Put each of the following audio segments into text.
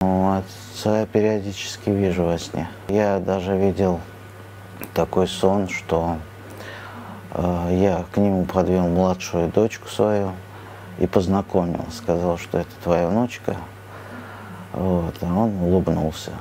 Отца я периодически вижу во сне. Я даже видел такой сон, что я к нему подвел младшую дочку свою и познакомил. Сказал, что это твоя внучка. Вот, а он улыбнулся.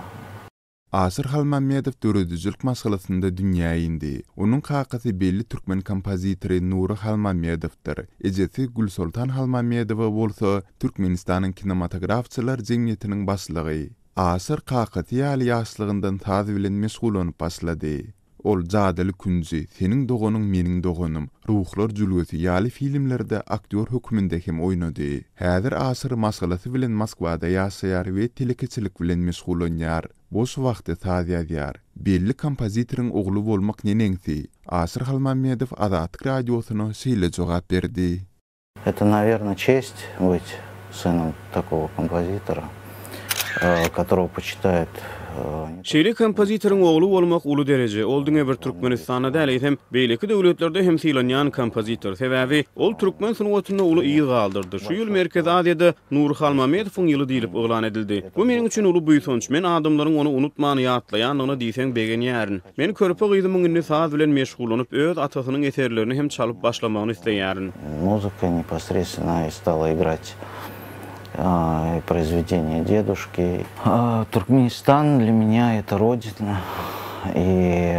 Aşyr Halmammedow döredijilik maşgalasynda dünýä indi. Onuň kakasy belli türkmen kompozitory Nury Halmammedowdyr. Ejesi Gülsoltan Halmammedowa bolsa Türkmenistanyň Kinematografçylar jemgyýetiniň başlygy. Aşyr kakasy ýaly ýaşlygyndan saz bilen meşgullanyp başlady. Ol Jadyly künji, Seniň doganyň meniň doganym, Ruhlar jülgesi ýaly filmlerde aktýor hökmünde hem oýnady. Häzir Aşyr maşgalasy bilen Moskwada ýaşaýar we telekeçilik bilen meşgullanýar. Boş wagty saz ýazýar. Belli kompozitoryň ogly bolmak neneňsi? Aşyr Halmammedow Azatlyk Radiosyna şeýle jogap berdi. Это, наверное, честь быть сыном такого композитора, которого почитают Şeýle kompozitoryň ogly bolmak uly dereje. Ol diňe bir Türkmenistanda däl, eýsem, beýleki döwletlerde hem sylanýan kompozitor. Sebäbi, ol türkmen sungatynda uly yz galdyrdy. Şu ýyl Merkezi Aziýada Nury Halmamedowyň ýyly diýlip yglan edildi. Bu meniň üçin uly buýsanç. Men adamlaryň ony unutman ýatlaýandygyna diýseň begenýärin. Men körpe gyzymyň indi saz bilen meşgullanyp, öz atasynyň eserlerini hem çalyp başlamagyny isleýärin. Музыка непосредственно и стала играть произведения дедушки. Туркменистан для меня это родина, и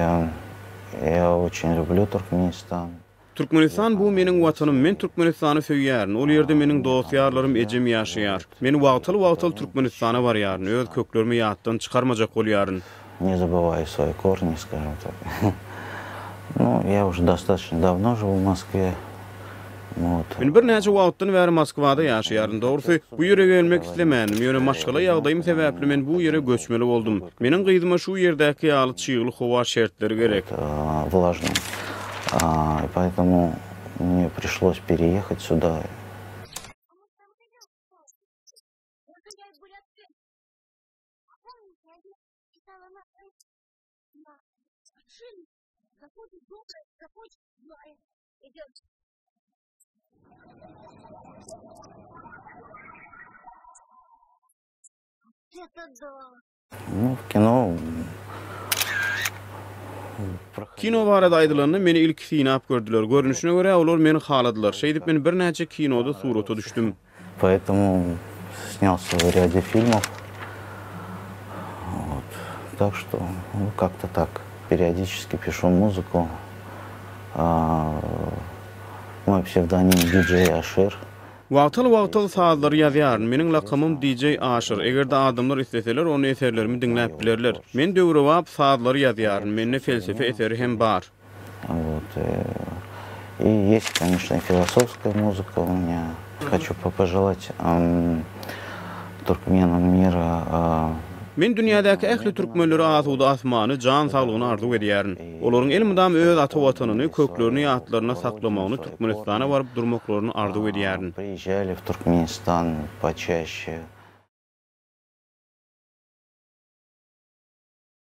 я очень люблю Туркменистан. Türkmenistan bu meniň Watanym, men Türkmenistany söýýärin, ol ýerde meniň dost-ýarlarym, ejem ýaşaýar. Men wagtal-wagtal Türkmenistana barýaryn, öz köklerimi ýatdan çykarmajak bolýaryn. Не забываю свои корни, скажем так. Ну, я уже достаточно давно живу в Москве. Вот. Men birnäçe wagtdan bäri Moskwada ýaşaýaryn. Dogrusy, bu ýere gelmek islemändim, ýöne maşgala ýagdaýym sebäpli men bu ýere göçmeli boldum. Meniň gyzyma şu ýerdäki ýaly çygly howa şertleri gerek. Влажный. И поэтому мне пришлось переехать сюда. Ну, в kino Kino barada aýdylanda, meni ilki synap gördüler. Görnüşine görä, olar meni haladylar. Şeýdip, men birnäçe kinoda surata düşdüm. Поэтому снялся в ряде фильмов. Вот. Так что, ну, как-то так. Периодически пишу музыку. Мой псевдоним DJ Ашир. Wagtal-wagtal sazlary ýazýaryn. Meniň lakamym DJ Aşyr. Eger-de adamlar isleseler, onda eserlerimi diňläp bilerler. Men döwrebap sazlary ýazýaryn. Mende felsefe eseri hem bar. Вот. И есть, конечно, и философская музыка у меня. Хочу пожелать туркменам мира. Men dünýädäki ähli türkmenlere asuda asmany, jan saglygyny arzuw edýärin. Olaryň elmydam öz ata Watanyny, köklerini ýatlarynda saklamagyny, Türkmenistana baryp durmaklaryny arzuw edýärin. Приезжали в Туркменистан почаще.